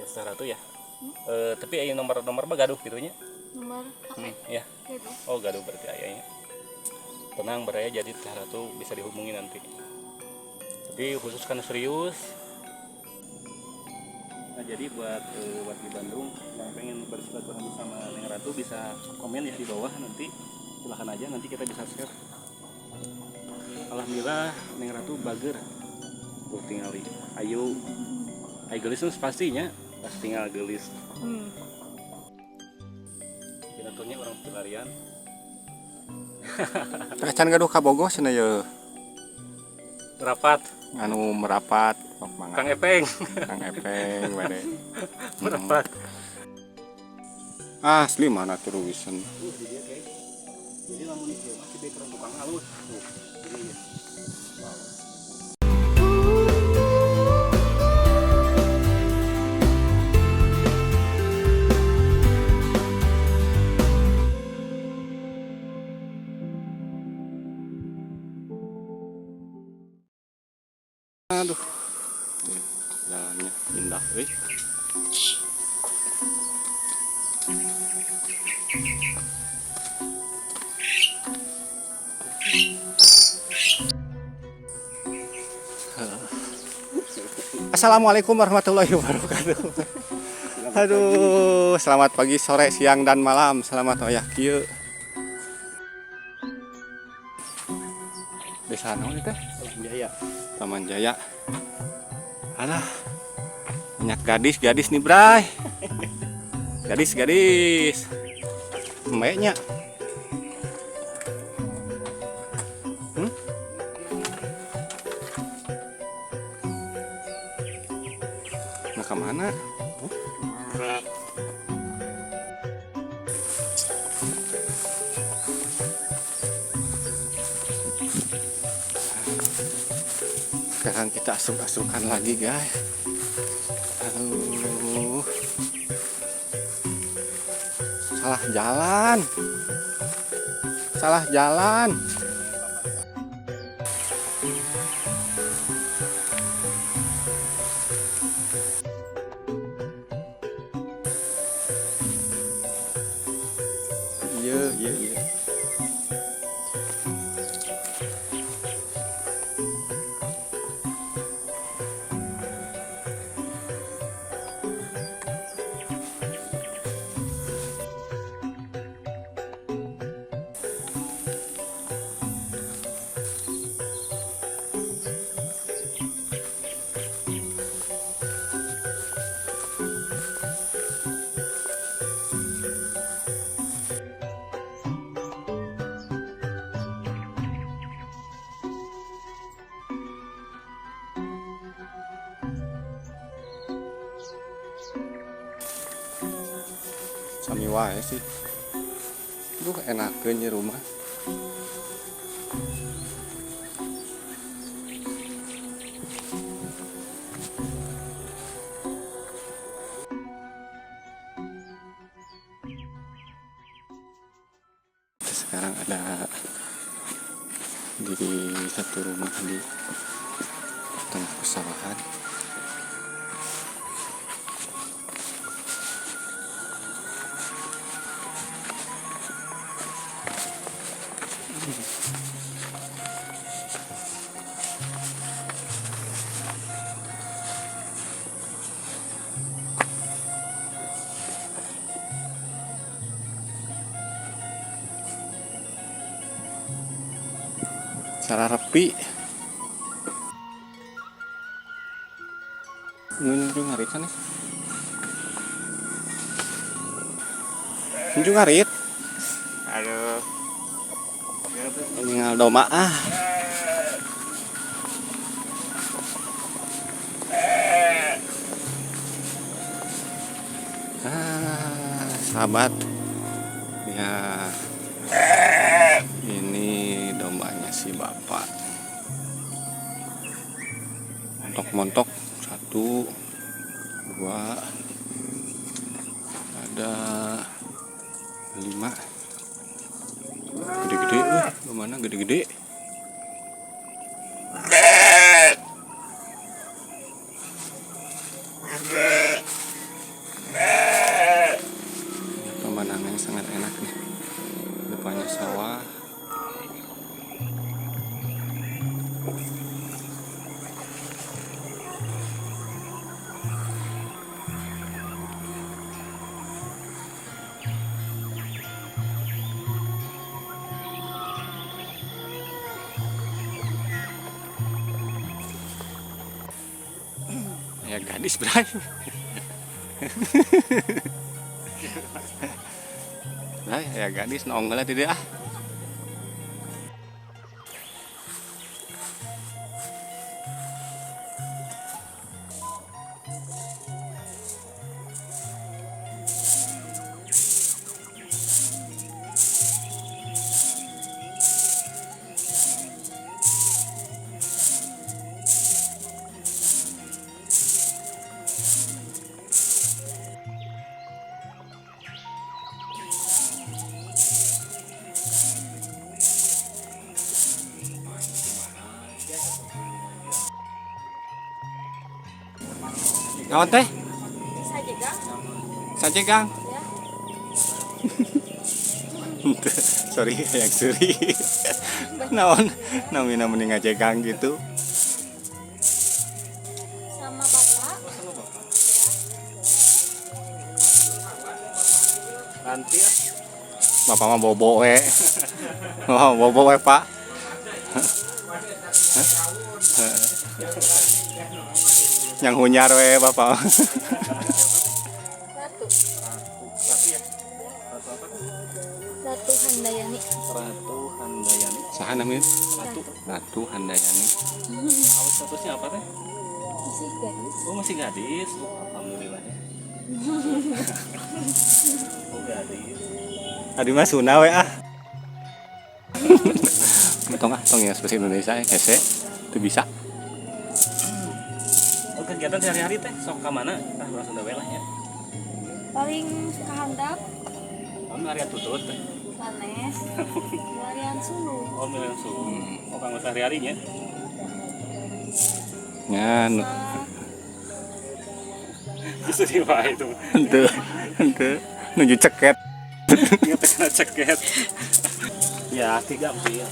Teh Ratu ya. Tapi aya nomor-nomor mah gaduh gitu nya. Nomor HP. Ya. Gaduh. Oh, gaduh berarti ayahnya. Tenang baraya, jadi Teh Ratu bisa dihubungi nanti. Tapi khusus kan serius. Nah, jadi buat warga Bandung yang pengen bersilaturahmi sama Neng Ratu bisa komen ya di bawah nanti. Silahkan aja, nanti kita bisa share. Alhamdulillah Neng Ratu bager. Tuh tingali. Ayo. Ayo geulis mah pastinya, pasti tinggal geulis. Tentunya orang pelarian. Acan gaduh kabogoh cenah ye. Merapat. Anu merapat sok mangga. Kang Epeng. Kang Epeng bade. Merapat. Asli mana turusan. Di dia kayak. Jadi lamun ieu mah si background tukang alus. Tuh. Ini ya. Wow. Aduh. Jalannya indah euy. Assalamualaikum warahmatullahi wabarakatuh. Aduh, selamat pagi, sore, siang, dan malam. Selamat wayah kieu. Desa naon ieu teh? Taman Jaya. Taman Jaya. Alah. Banyak gadis-gadis nih, Bray. Gadis-gadis. Embeknya. Nah, ke mana? Sekarang kita asruk-asrukan lagi, guys. Aduh. Salah jalan. Salah jalan. Iya. Sami wae sih. Duh, enakeun nya rumah. Sekarang ada di satu rumah di tengah pesawahan. Cara rapi nuju ngarit sana, nuju ngarit. Aduh. Ninggal domba ah. Ah, sahabat ya, ini dombanya si bapak montok-montok. 1, 2, ada 5. Gede-gede, mana gede-gede. Aya gadis, Bray. Bray, aya gadis noong heula di dieu ah. Naon teh? Sajegang. Sajegang. Ya. Sorry, yang suri. Naon namina mending ngajegang gitu. Sama bapak. Oh, sama bapak. Ya. Nanti ya. Bapak mah bobo we. Oh, bobo we, Pak. Yang hunyar we bapak. Ratu. Ratu. Ratu ya. Ratu apa? Ratu Handayani. Ratu Handayani. Saha namanya? Ratu. Ratu Handayani. Apa statusnya apa teh? Masih gadis. Oh masih gadis. Oh, alhamdulillah ya. Oh gadis. Adi mah Sunda we ah. Tong ah, tong ya bahasa Indonesia ya, hese. Teu bisa. Oh kegiatan sehari-hari teh sok ka mana? Ah urang Sunda we lah ya. Paling kahandap Oh milarian tutut teh. sanes. Milarian suluh. Oh milarian suluh. Oh kanggo sehari-harinya. Nya nu Masak. Justru di wae itu. henteu henteu nuju ceket. Ingat kena ceket. Ya tiga sih ya.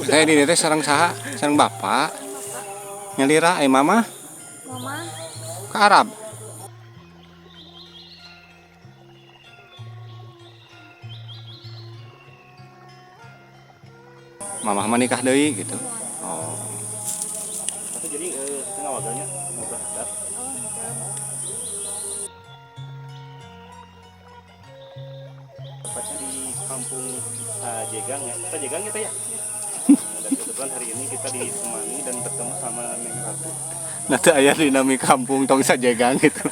Saya di teh sareng saha? Sareng bapak. Bapak. Nyalira ai mama Mama. ke Arab. Mamah mah nikah deui gitu. Oh. Tapi jadi kita ngawagelnya ngobrol adat. Oh, enggak. Tepatnya di kampung Sajegang ya. Sajegang gitu ya. Dan kebetulan hari ini kita ditemani dan bertemu sama Neng Ratu. Nah, teu aya dinami kampung tong Sajegang gitu.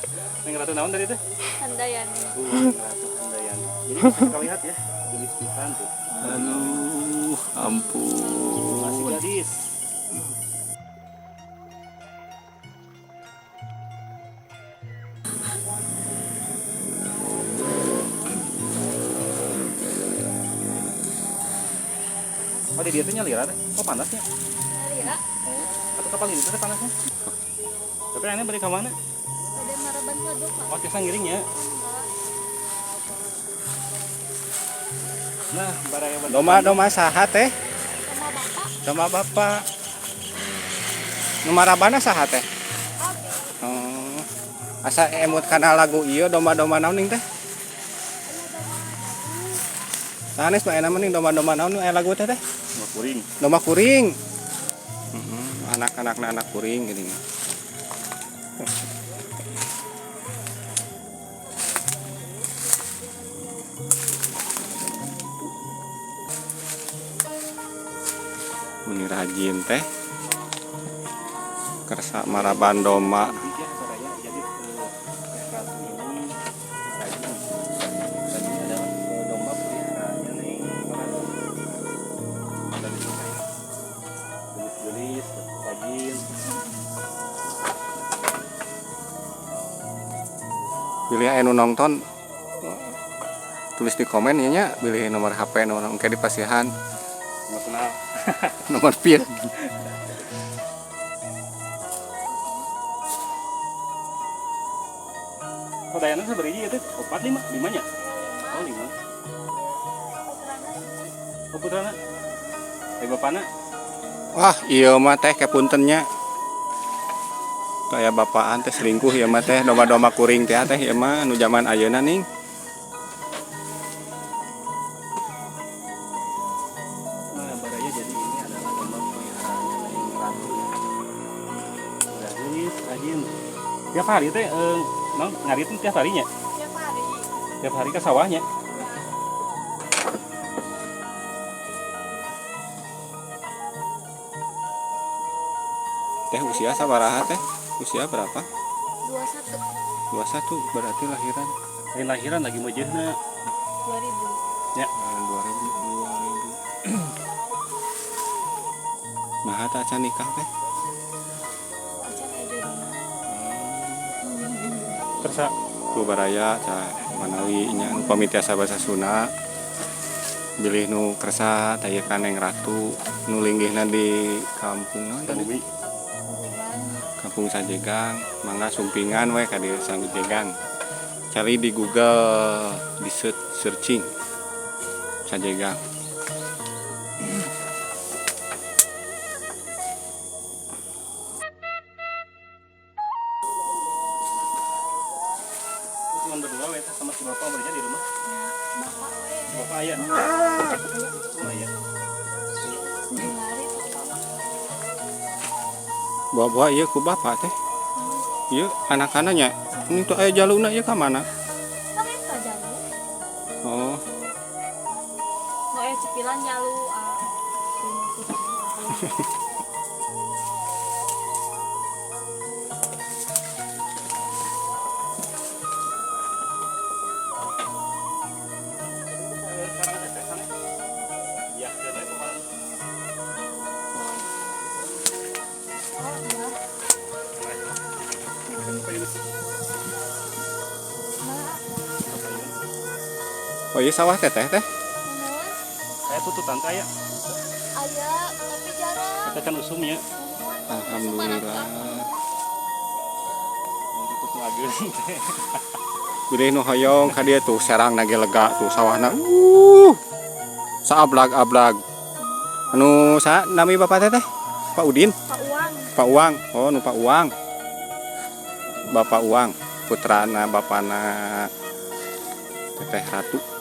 Neng Ratu naon tadi teh? Handayani. Neng Ratu Handayani. Jadi bisa kita lihat ya, jenis pisan tuh. Aduh, ampun. Masih gadis. Oh, di dia tuh nyalira teh. Oh, panasnya. Nyalira. Oh, atau kapal ini teh panasnya. Tapi aneh balik ke mana? Ada maraban waduk, Pak. Oh, tiasa ngiringnya. Enggak. Nah, baraya Domba domba saha teh? Sama bapak. Domba bapak. Nu marabana saha teh? Abi. Oh. Asa emut kana lagu ieu domba-domba naon ning teh? Sanes mah enak mending domba-domba naon nu aya lagu teh teh? Domba kuring. Domba kuring. Heeh, anak-anak anak kuring gini. Meni rajin teh. Kersa maraban domba. Jadi ya, baraya jadi Teh Ratu ini rajin. Rajin adalah domba peliharaannya Neng Ratu. Dari saya. Gelis-gelis, rajin. Bilih aya nu nonton tulis di komen ya nya, bilih nomor HP nu engke dipasihan. Nomor kenal. Nomor PIN. Oh, Dayana sabaraha hiji itu? 4 5, 5 nya? Oh, 5. Putrana hiji. Oh, putrana. Eh, bapana. Wah, iya mah teh kepuntennya. Kayak bapaan teh selingkuh ya mah teh, domba-domba kuring teh teh ya mah nu zaman ayeuna ning. Nah, baraya, jadi ini adalah domba peliharaannya Neng Ratu ya. Udah geulis, rajin. Tiap hari teh non ngarit teh tiap harinya. Tiap hari. Tiap hari ke sawahnya. Ya. Teh usia sabaraha teh? Usia berapa? 21. 21 berarti lahiran Lain lahiran lagi meujeuhna. 2000. Ya. 2000 2000. Nah, teh acan nikah teh. Acan aya jodohna. Kersa. Ku baraya ca manawi nya upami tiasa basa Sunda, bilih nu kersa teh ka Neng Ratu nu linggihna di kampung naon tadi? Bumi. Sajegang. Kampung Sajegang, mangga sumpingan we ka dieu Sajegang. Cari di Google, di searching Sajegang. Cuma berdua we teh sama si bapak berarti di rumah. Ya, bapak we. Si bapak aya. Aya. Oh iya. Nuju ngarit bapak mah. Bawa-bawa ieu ku bapak teh. Ieu anak-anaknya. Ini tuh aya jaluna ieu ka mana? Kan eta jalu. Oh, Nu aya cepilan jalu ah. Sekarang teh sana. Ya, dan pokoknya. Oh, iya. Nah, Oh iya, sawah teteh teh. nuhun. Saya tututan teh aya. Aya, tapi jarang. Kita kan usumnya. Nuhun. Alhamdulillah. Tutut nu ageung teh. Bilih nu hoyong ka dieu tuh, serang ge lega tuh sawahna. Saablag-ablag. Anu sa nami bapak teh teh? Pak Udin, Pak Uang. Pak Uang. Oh, nu Pak Uang. Bapak Uang, putrana bapana Teteh Ratu.